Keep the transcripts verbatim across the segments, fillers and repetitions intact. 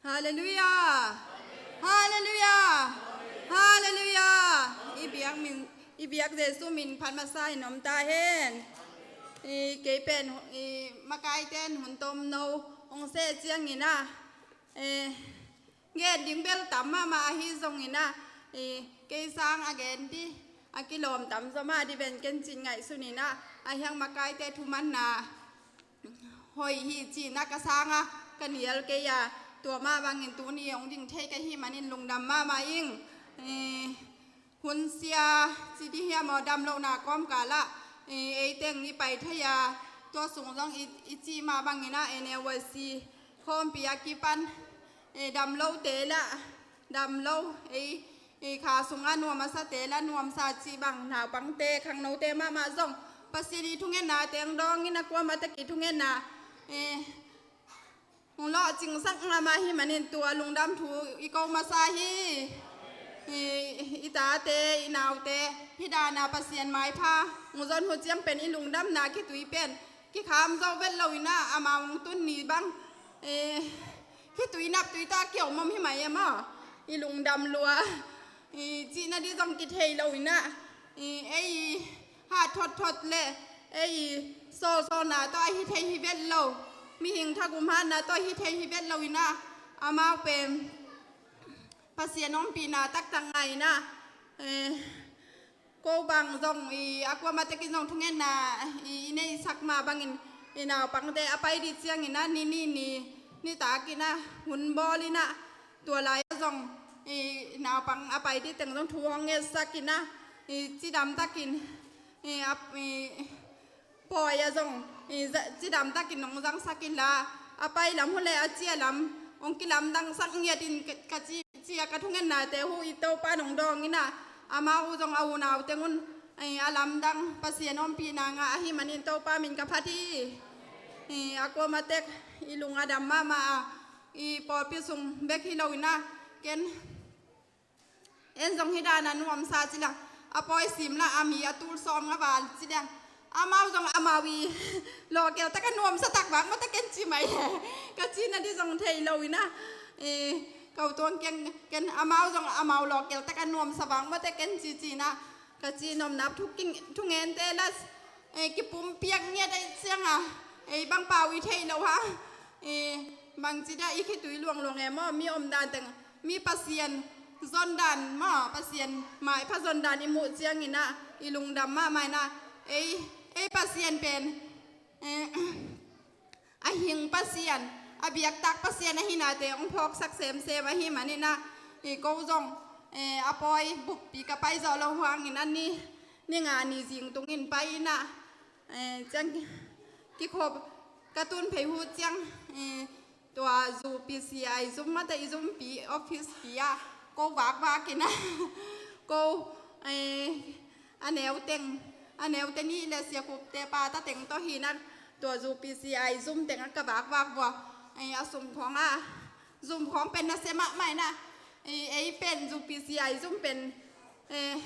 Halleluiah. Halleluiah. Halleluiah. I biak min, i biak Jesu min phat masa in om ta hen. I kei pen i makaite in hun tom no hong seh ciangin ah, eh, gen ding bel tam mahmah ahi zongin ah, i kei sang a gen ding a kilawm tam zaw mah ding ven ken cin ngaihsun in ah, a hiang makaite thumanna hoih hi cih na ka sang a ka nial kei a, tua mah bangin tuni hong ding thei ka hih manin lungdam mahmah ing. Eh, hun sia ci ding hiam aw, damlohna kawmkal ah, eh, ei teng i pai thei a, tua sung zong i, i cih mah bangin ah N L Y C khawmpi a kipan, eh, damlote lah, damlo, ei, ei kha sungah nuam a sate lah nuamsa cih bang, naupangte, khangnote mahmah zong Pasian i thungetnate hong dawngin a kuamah tek i thungetna, eh, hong lawhcingsak mahmah hih manin tua lungdam thu i ko masa hi. I, i tate, i naute, hih dan a Pasian maipha hong zon uh ciang pen i lungdamna khitui pen kikham zo vet lo in ah, amau hong tun ni bang, eh, khitui naptui tawh a kiom om hi mai e maw? I lungdam lua, i cihna ding zong kithei lo in ah, i ei hat thotthot le ei sawlsawlna tawh a hi thei hi vet lo, mihing thagum hatna tawh a hi thei hi vet lo in ah, amau pen Pasian ompihna taktak ngah in ah, eh, ko bang zong i a kuamah tekin zong thungetna i, i neihsak mah bangin i naupangte a pai ding ciangin ah ni, ni, ni, nitak in ah hun bawl in ah, tua lai-ah zong i naupang a pai ding teng zong thu hong ngetsak in ah, i cidam takin, i, a, i, pawi ah zong, i, za, cidam takin hong zangsak inla, a pai lam uh le a cia lam hong kilamdangsak ngiat in ka, ka ci, ci a ka thungetnate uh i Topa in hong dawng in ah, amau uh zong a unau teng un, i, a lamdang Pasian ompihna ngah ahih manin Topa min ka phat hi. I, a kuamah tek i lung a dam mahmah a, i pawlpi sung bek hi lo in ah, ken en zong hih dan a nuamsa ci leng, a pawi sim lah a mi a tul sawm nga val ci leng, amau zong amau i lawhkel tak a nuamsa tak vang maw te ken ci mai e. Ka cihna ding zong thei lo in ah, eh, ko tuang ken, ken amau zong amau lawhkel tak a nuamsa vang maw te ken ci ci in ah, ka cih nopna thu king, thungente lah, eh, kipumpiak ngiat ahih ciang a, ei bang pau i thei lo ha. Eh, bangci dia i khitui luangluang e maw, mi omdan teng, mi Pasian zondan maw, Pasian maipha zondan i muh ciangin ah i lungdam mahmah in ah, ei, ei Pasian pen, eh, a hing Pasian, a biaktak Pasian ahihnate hong phawksak semsem ahih manin ah, i ko zong, eh, a pawi buppi ka pai zawh loh hangin ah ni, ni nga ni zing tungin pai in ah, eh, ciang kikhop ka tun phei uh ciang, eh, tua zu P C I zum mah te i zumpi office pi ah ko vakvak in ah, ko, eh, a neu teng, a neu te nih le siakhupte pa ta teng tawh hi in ah, tua zu P C I zum teng ah ka vakvak vua, eh, a sum khawng ah, zum khawng pen nasia mahmah in ah, eh, ei pen zu P C I zum pen, eh,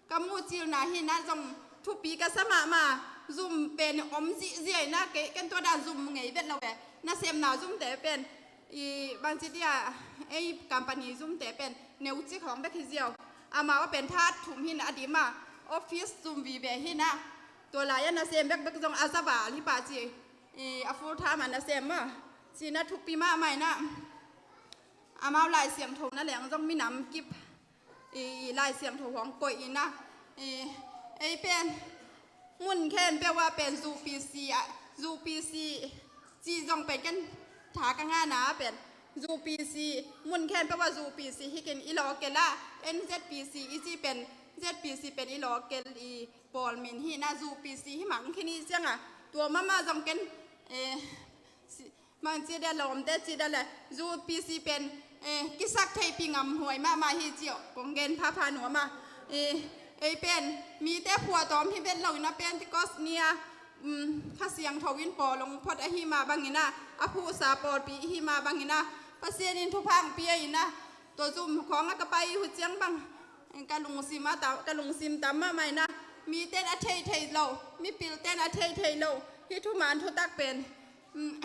ka muhcilna hi in ah zong thupi ka sa mahmah, zum pen om zihziah in ah, kei, ken tua dan zum ngei vet lo e. Nasemna zumte pen, i bangci dia, ei company zumte pen neuci khawng bek hi ziau. Amau a pen that thum hi in ah, a dim a, office zum vive hi in ah, tua lai-ah nasem bekbek zong a za val hi pah ci, i a full time a nasem mah, ci in ah thupi mahmah in ah, amau Lai Siangtho na leng zong minam kip, i, i Lai Siangtho hong koih in ah, i, ei pen mun khempeuh ah pen zu P C ah, zu P C ci zong pen ken tha ka ngahna ah pen zu P C, mun khempeuh ah zu P C hi kei in, i lawhkel ah N Z P C i cih pen, Z P C pen i lawhkel i pawl min hi in ah, zu P C hi mang khin i ciang a, tua mahmah zong ken, eh, si, Bangci dia lawmte ci dia le, zu P C pen, eh, kisaktheihpih ngamhuai mahmah hi ci-oh kong gen phapha nuam a. Eh, ei pen mite phuahtawm hi vet lo in ah, Pentecost ni-a, um, Kha Siangtho in pawl hong phot ahih mah bangin ah, a phuhsa pawlpi ahih mah bangin ah, Pasian in thupha hong pia in ah, tua zum khawng ah ka pai uh ciang bang, eh, ka lungsim a ta, ka lungsim tam mahmah in ah, mite in a theithei lo, mipilten a theithei lo hih thuman thutak pen, um,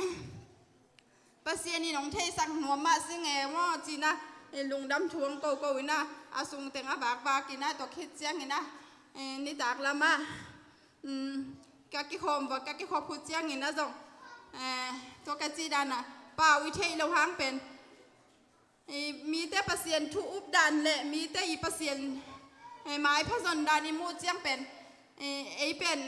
Pasian in hong theisak nuam mah sing e maw, ci-in ah, eh, lungdam thu hong ko ko in ah, a sung teng a vakvak in ah, tua khit ciangin ah, eh, nitak lam ah, um, ka kikhawm vua, ka kikhop khut ciangin ah zong, eh, tua ka cih dan ah, pau i theih loh hang pen, eh, mite Pasian thu up dan le mite i Pasian, eh, maipha zon dan i muh ciang pen, eh, ei pen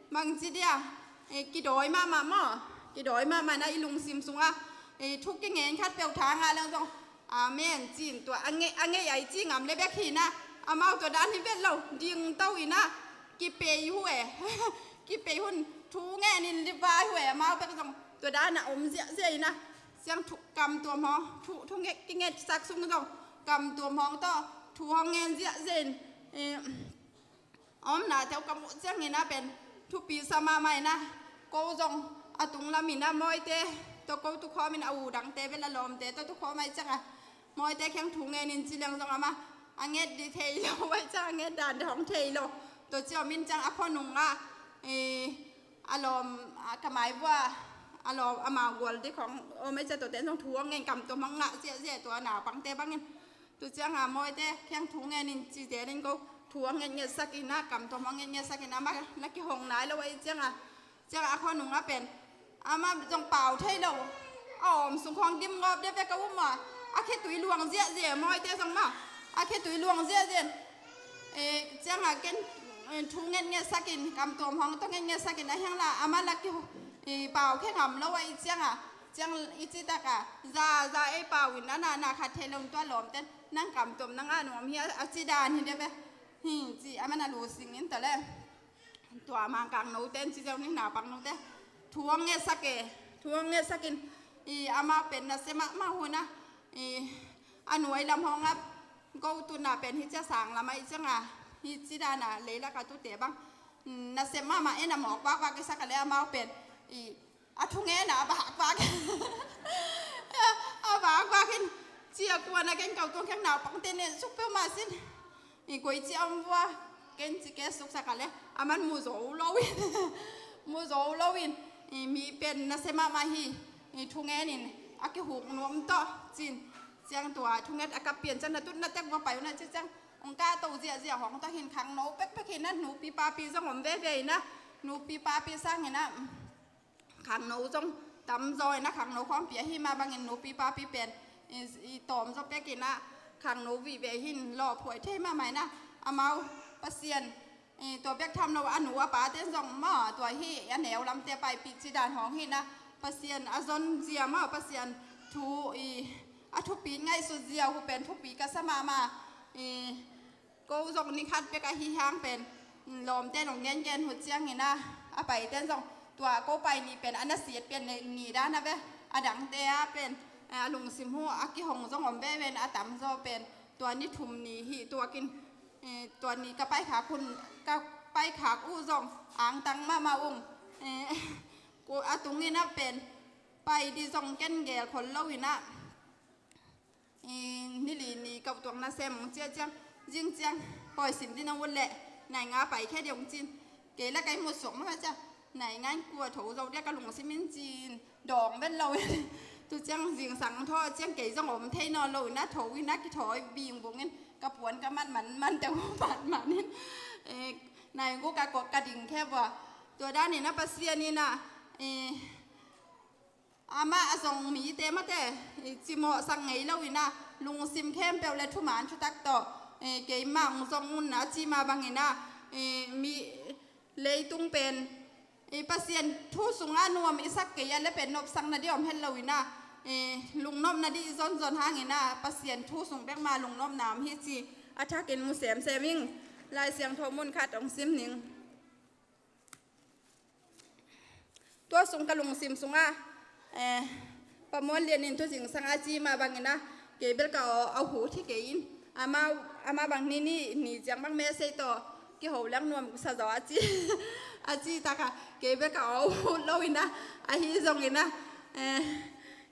bangci dia, eh, kidawi mahmah maw, kidawi mahmah na i lungsim sungah, eh, thu kingen khat peuh tha ngah leng zong, amen ci-in tua a ngeih, a ngeih ai ci ngam le bek hi in ah, amau tua dan hi vet lo, dingto in ah, kipei uh e, kipei un thu ngenin livai uh e, amau bek zong tua dan a om ziahziah in ah, ciang thu kam tuam hong, thu, thu nget, kingetsak sung zong kam tuam hong tawh thu hong ngen ziahziah in, eh, a omnate uh ka muh ciangin ah pen thupi sa mahmah in ah, ko zong a tung lam in ah mawite tawh ko tukhawm in, a u dangte bel a lawmte tawh tukhawm ahih ciangah, mawite kiang thu ngenin ci leng zong amah a nget ding thei lo, ahih ciang a nget dan ding hong thei lo. Tua ci om in ciang a khuanung ah, eh, a lawm, a ka maivua, a lawm, amau gual ding khong om ahih ciang tuate in zong thu hong ngen, kam tuam hong ngah ziahziah, tua naupangte bangin. Tu ciang a mawite kiang thu ngenin cite in ko thu hong ngetngetsak in ah, kam tuam hong ngetngetsak in ah, amah na kihong nai lo ahih ciang a, ciang a khuanung ah pen amah zong pau thei lo. A om sung khawng dim ngawp deuh vek a um a, a khitui luang ziahziah, mawite zong mah a khitui luang ziahziah. Eh, ciang a ken, eh, thu ngetngetsak in, kam tuam hong tawh ngetngetsak in, a hiang la amah la ki, eh, pau khe ngam lo ahih ciang a, ciang i cih tak a, za, za ei pau in a na, na khat thei lo in tua lawmte in, nang kam tuam na ngah nuam hi a, a cih dan hi deuh ve. Hi, ci amah na lusing in ta le. Tua Mangkang note in ci ziau ni, naupang note. Thu hong ngetsak e, thu hong ngetsak in, i amau pen nasia mahmah uh in ah, i a nuai lam hong ah, go tun ah pen hih ciang sang lam ahih ciang a, hih ci dan a leilak a tute bang, mm, nasia mahmah in a mawk vakvak i sak a le amau pen, i a thungen a vakvak. A vakvak in, ci a kuan a ken kau tuang keng naupangte nen suk peuhmah sin. I koi ci a om vua, ken ci ke suksak a le, aman mu zo lo in. Mu zo lo in, i mi pen nasia mahmah hi, i thungen in, a kihuk nuam tawh, ci-in. Ciang tua, thunget a kap pian ciang na tut na tek vua pai uh na ci ciang, hong kah to ziahziah hong tawh hin khangno pekpek hi in ah, nupi papi zong om veve in ah, nupi papi sang in ah, khangno zong tamzaw in ah, khangno khawmpi ahih mah bangin nupi papi pen i, i tawmzaw pek in ah, khangno vive hi in, lawhphuai thei mahmah in ah, amau Pasian, i tua bek tham lo a nu a pate in zong maw, tua hih a neu lamte paipih ci dan hong hi in ah, Pasian a zon zia maw, Pasian thu i a thupi ngaihsut zia uh pen thupi ka sa mahmah. I ko zong ni khat bek ahi hang pen, mm, lawmte in hong gengen uh ciangin ah, a paite in zong tua ko pai ni pen a na siat pen ni, ni dan a ve, a dangte ah pen, eh, a lungsim uh a kihong zong om veve in, a tamzaw pen tua ni thum ni hi tuakin, eh, tua ni ka paikhak hun, ka paikhak uh zong angtang mahmah ung, eh, ko a tungin ah pen pai ding zong ken gel khol lo in ah, i, ni li ni kau tuang nasem hong ciah ciang, zing ciang pawi sin ding a ut leh nai nga pai khe ding hong ci-in. Kei la kai mu suak mah ciang, nai nga in kua tho zo dia ka lungsim in ci-in dawng vet lo in. Tu ciang zingsang thaw ciang kei zong om thei nawn lo in ah, tho in ah kithawi bing bung in, ka puan ka mat man man te uh mat man in, eh, nai guk a kuak ka ding khe vua. Tua dan in ah Pasian in ah, eh, amah a zong mite mate, eh, cimawhsak ngei lo in ah, lungsim khempeuh le thuman thutak tawh, eh, keimah hong zong un a ci mah bangin ah, eh, mi leitung pen, eh, Pasian thu sungah nuam i sak kei a le pen nopsakna ding om het lo in ah, eh, lungnopna ding i zonzon hangin ah, Pasian thu sung bek mah lungnopna om hi ci a thakin mu semsem ing. Lai Siangtho mun khat hong sim ning. Tua sung ka lungsim sungah, eh, Pa Muan Lian in tu zingsang a ci mah bangin ah, kei bel ka aw, aw hu thi kei in. Amah, amah bang ni, ni, ni ciang bang message tawh kiho leng nuam sa zaw a ci. A ci tak a, kei bel ka aw hu lo in ah, ahi zongin ah, eh,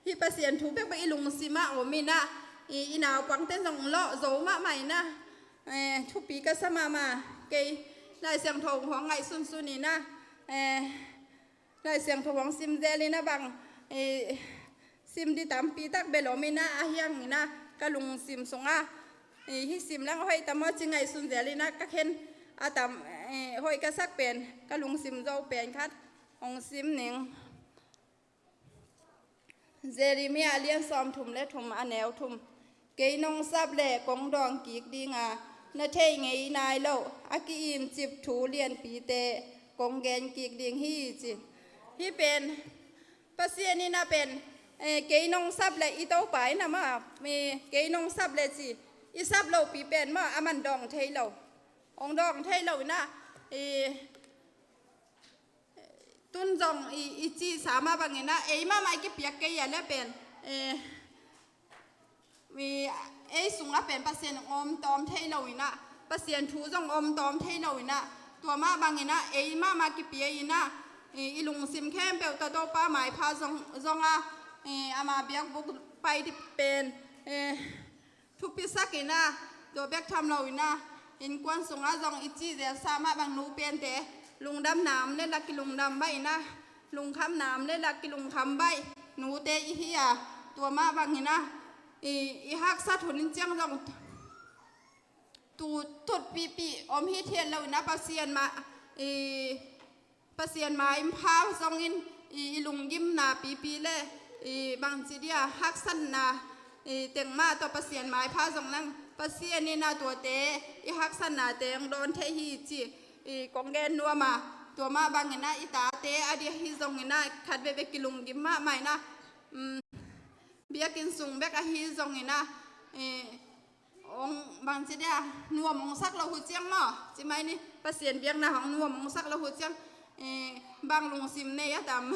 hih Pasian thu bekbek i lungsim ah om in ah, i, i naupangte zong lawh zo mahmah in ah, eh, thupi ka sa mahmah, kei Lai Siangtho hong ngaihsunsun in ah, eh, Lai Siangtho hong sim zel in ah bang, eh, sim di tampi tak bel om in ah, ahi hangin ah ka lungsim sungah, eh, hih sim lang hoih tam maw ci ngaihsun zel in ah ka khen a tam, eh, hoih ka sak pen ka lungsim zo pen khat hong sim ning. Jeremiah a lian sawmthum le thum, a neu thum. Kei nong sap leh kong dawng kik ding a, na thei ngei nai loh a ki-imcip thu lianpite kong gen kik ding hi, ci. Hih pen Pasian in ah pen, eh, kei nong sap leh, i Topa in ah maw, eh, kei nong sap leh ci, i sap lohpi pen maw, aman dawng thei lo. Hong dawng thei lo in ah, eh, tun zong i, i cihsa mah bangin ah, ei mahmah i kipiak kei a leh pen, eh, i, ei sungah pen Pasian om tawm thei lo in ah, Pasian thu zong om tawm thei lo in ah, tua mah bangin ah, ei mahmah kipia in ah, i, i lungsim khempeuh tawh Topa maipha zong, zong ah, i, ama biakbuk pai ding pen, eh, thupisak in ah, tua bek tham lo in ah, innkuan sungah zong i cih zelsa mah bang nu pente lungdamna om leh lah kilungdam baih in ah, lungkhamna om leh lah kilungkham baih nute i hi a, tua mah bangin ah, i, i haksat hun in ciang zong tu, tutpihpih om hithiat lo in ah, Pasian mah, i, Pasian maipha zongin i, i lunggimna pipi le i bangci dia haksatna i teng mah tawh Pasian maipha zong nang Pasian in ah tuate i haksatnate hong dawn thei hi ci i kong gen nuam a, tua mah bangin ah i tate a dia hi zongin ah khat veve kilunggim mahmah in ah, um, biakinn sung bek ahi zongin ah, i, hong bangci dia nuam hong sak lo uh ciang maw, ci mai ni, Pasian biakna hong nuam hong sak lo uh ciang, eh, bang lungsim nei a tam.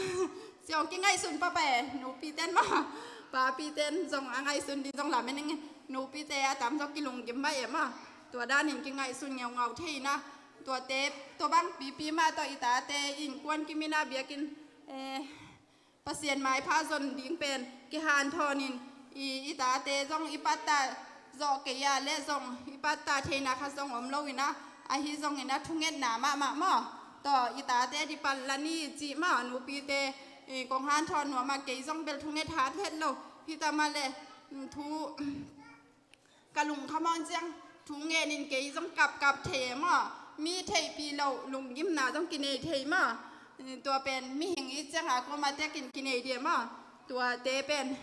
Ci hong kingaihsun papa e, nupi ten maw, papi ten zong a ngaihsun ding zong lam e ning, nupi te a tam zong kilunggim mah e maw. Tua danin kingaihsun ngeungau thei in ah, tuate, tua bang pipi mah tawh i tate innkuan kim in ah biakinn, eh, Pasian maipha zon ding pen kihanthawn in, i, i tate zong i patta zawh kei a leh zong i patta theihna khat zong om lo in ah, ahi zongin ah thungetna mahmah maw, tawh i tate di pan la ni cih maw, nupite, i, kong hanthawn nuam a, kei zong bel thunget hat het lo hi ta mah leh, mm, thu ka lungkham hong ciang thu ngenin kei zong kapkap thei e maw? Mi theihpih loh lunggimna zong kinei thei maw? Tua pen mihing i ciang a kuama tekin kinei dia maw? Tuate pen,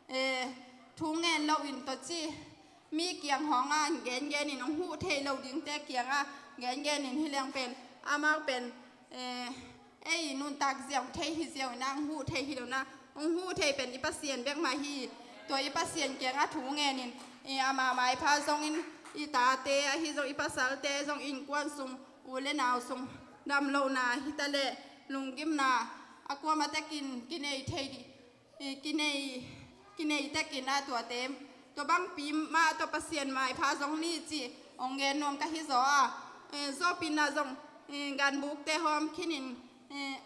eh, thu ngen loin tawh ci, mi kiang hong a gengenin hong huh thei lo dingte kiangah gengenin hi leng pen amau pen, eh, ei nuntak ziau thei hi ziau in ah, hong huh thei hi lo in ah, hong huh thei pen i Pasian bek mah hi. Tua i Pasian kiangah thu ngenin, i ama maipha zongin, i tate ahi zong, i pasalte zong, innkuan sung, u le nau sung dam lohna hi ta leh, lunggimna a kuama tekin kinei thei ding, i kinei, kinei tekin ah tuate, tua bangpi mah tawh Pasian maipha zong ni cih hong gen nuam ka hi zaw a, eh, zawhpihna zong, eh, ganbukte hawm khinin, eh,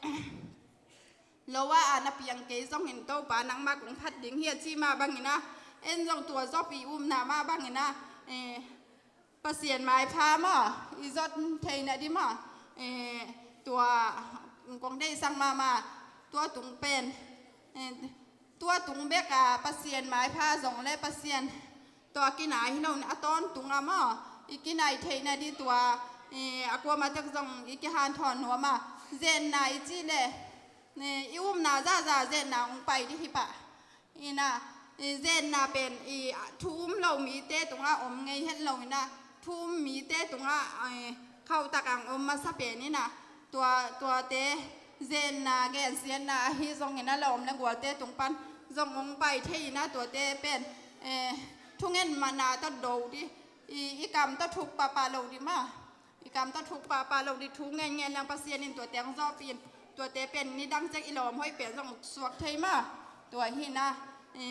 lo ah a na piang kei zongin Topa nangmah kong phat ding hi a cih mah bangin ah, en zong tua zawhpih upna mah bangin ah, eh, Pasian maipha maw, i zot theihna ding maw, eh, tua kong deihsak mahmah, tua tung pen, eh, tua tung bek a Pasian maipha zong le Pasian tawh a kinai hi lo in a tawntung a maw, i kinai theihna ding tua, eh, a kuama tek zong i kihanthawn nuam a, zetna i cih leh, eh, i upna zahzah zetna hong pai ding hi pah. In ah, i zetna pen i thu um lo mite tungah om ngei het lo in ah, thu um mite tungah, eh, khauhtak ang om masa pen in ah, tua, tuate zetna gensiatna ahi zongin ah, lawm le gualte tung pan zong hong pai thei in ah, tuate pen, eh, thungen mahna tawh do ding, i, i kam tawh thuk pahpah lo ding maw. I kam tawh thuk pahpah lo ding, thu ngen ngen leng Pasian in tuate hong zawhpih in, tuate pen nidang ciang i lawm hoih pen zong suak thei maw. Tua hi in ah, i,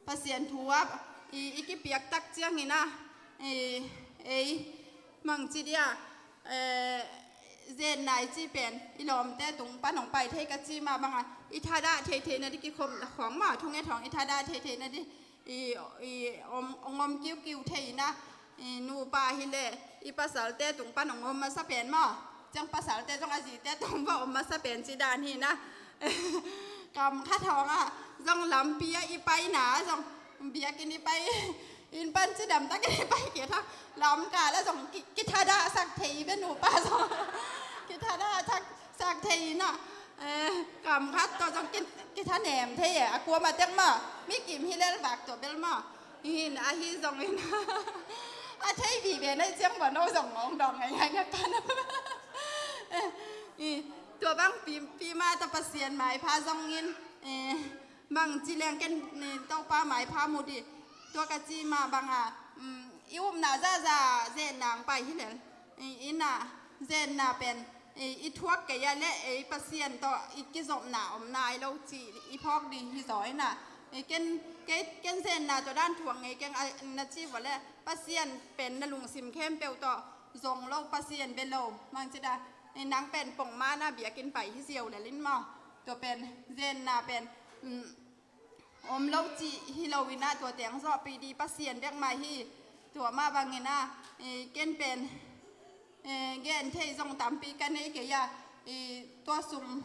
Pasian thu ah, i, i kipiak tak ciangin ah, i, ei, bangci dia, eh, zetna i cih pen i lawmte tung pan hong pai thei ka cih mah bang a, i thadah thei theihna ding kikhopna khawng maw, thunget khawng i thadah thei theihna ding, i, i om, hong om kiukiu thei in ah, i nupa hi leh i pasalte tung pan hong om masa pen maw. Ciang pasalte zong a zite tung pan om masa pen cih dan hi in ah. Kam khat hawng ah zong lampi ah i paina zong biakinn i pai, inn pan cidam takin i pai kei tha, lamkal ah zong ki, kithadahsak thei i bia nupa zong kithadahsak thei in ah, eh, kam khat tawh zong ki, kithanem thei e, a kuama tek mah, mi kim hi lel vak tawh bel mah. Hin ahi zongin a thei vive na i ciang bawh no zong ngawng dawng ngai ngai ngai pan. Eh, i, tua bang pi, pi mah tawh Pasian maipha zongin, eh, bang ci leng ken, eh, Topa maipha mu dih. Tua ka ci mah bang a, um, i upna zaza zen nang pai hi lel. I, ina zenna pen, i, i thuak kei a le, i Pasian tawh i kizopna om nai lo ci i phawk ding hi zaw ina. I ken, kei, ken zenna tawh dan thuak ngei keng a, na ci vawh le Pasian pen na lungsim khempeuh tawh zong lo, Pasian bia lo. Mang ci da, i nang pen pongmana biakinn pai hi ziau lel in maw. Tua pen zenna pen, um, om lo cih hi lo in ah, tua teng zawhpih dih Pasian bek mah hi. Tua mah bangin ah, eh, ken pen, eh, gen thei zong tampi ka nei kei a, eh, tua sung,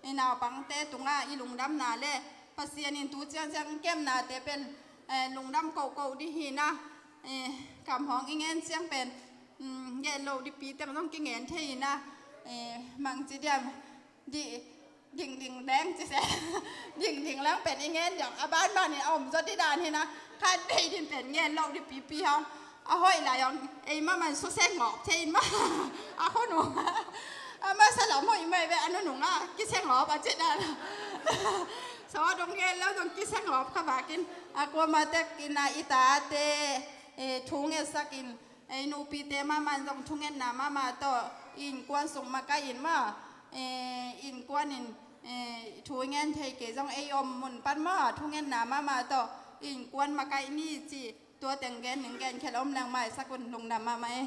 eh, naupangte tungah i lungdamna le Pasian in tu ciangciang kemnate pen, eh, lungdam kohkoh dih hi in ah, eh, kam hawng i ngen ciang pen, mm, gen loh dihpi teng zong kingen thei in ah, eh, mang ci diam, dih, ding ding leng ci se. Ding ding leng pen i ngen diam, a ban ban in a om zaw dih dan hi in ah, khat bei din pen ngen loh dih pipi hong. A hoih lai hong, ei mah man suse ngawp thei in mah. A khonung a masa lam hoih mai ve, a nunung ah kise ngawp a ci dan. Saw dong ngen lo dong kise ngawp kha vak in, a kuama tek in ah i tate, eh, thu ngetsak in, ei nupite mahmah zong thungetna mahmah tawh i innkuan sung makaih in mah, eh, innkuan in, eh, thu i ngen thei kei zong ei om mun pan mah thungetna mahmah tawh i innkuan makaih ni ci, tua teng gen ning, gen khel om leng maisak un, lungdam mahmah e.